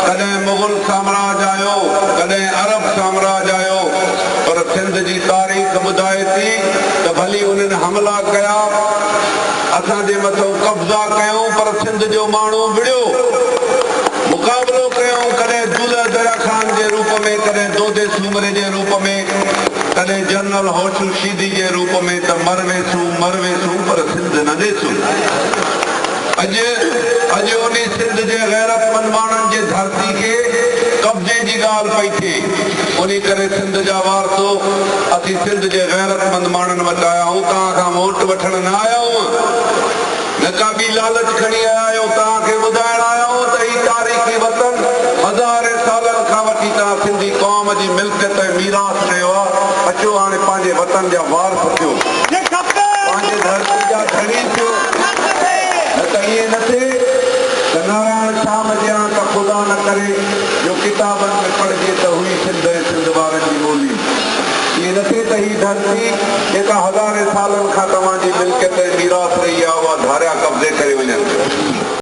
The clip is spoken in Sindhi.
ڪڏهن مغل سامراج آيو، ڪڏهن عرب سامراج آيو، پر سنڌ جي تاريخ ٻڌائي ٿي ته ڀلي انهن حملا ڪيا، اسان جي مٿئون قبضا ڪيائون، پر سنڌ جو ماڻهو وڙهيو، مقابلو ڪيائون، ڪڏهن دولهه دريا خان جي روپ ۾، ڪڏهن دودي سومري جي روپ ۾، ڪڏهن جنرل هوشو شيدي جي روپ ۾ ته مر ويسون، مر ويسون، پر سنڌ نه ڏيسون. اڄ اڄ انهي سنڌ جي غيرتمند ماڻهن جي ڌرتي کي قبضي جي ڳالهه پئي ٿئي. انهي ڪري سنڌ جا وارثو اسين سنڌ جي غيرتمند ماڻهن وٽ آيا آهيون، توهان کان ووٽ وٺڻ نه آيا آهيون، نه ڪا ٻي لالچ کڻي آيا آهيون، توهان کي ٻڌائڻ آيا آهيون ته هي تاريخي وطن هزارين سالن کان وٺي توهان سنڌي قوم جي ملڪيت ۽ ميراث رهيو آهي، اچو هاڻي پنهنجي وطن جا وارث ٿيو. پنهنجي ڌرتي جا ڌڻي ٿيو، نه ته ائين نه ٿئي ته نارائڻ شيام جيان ته خدا نه ڪري جو ڪتابن ۾ پڙهجي ته هئي سنڌ ۽ سنڌ وارن جي ٻولي. ائين نه ٿئي ته هي ڌرتي جيڪا هزارين سالن کان توهان جي ملڪيت ۽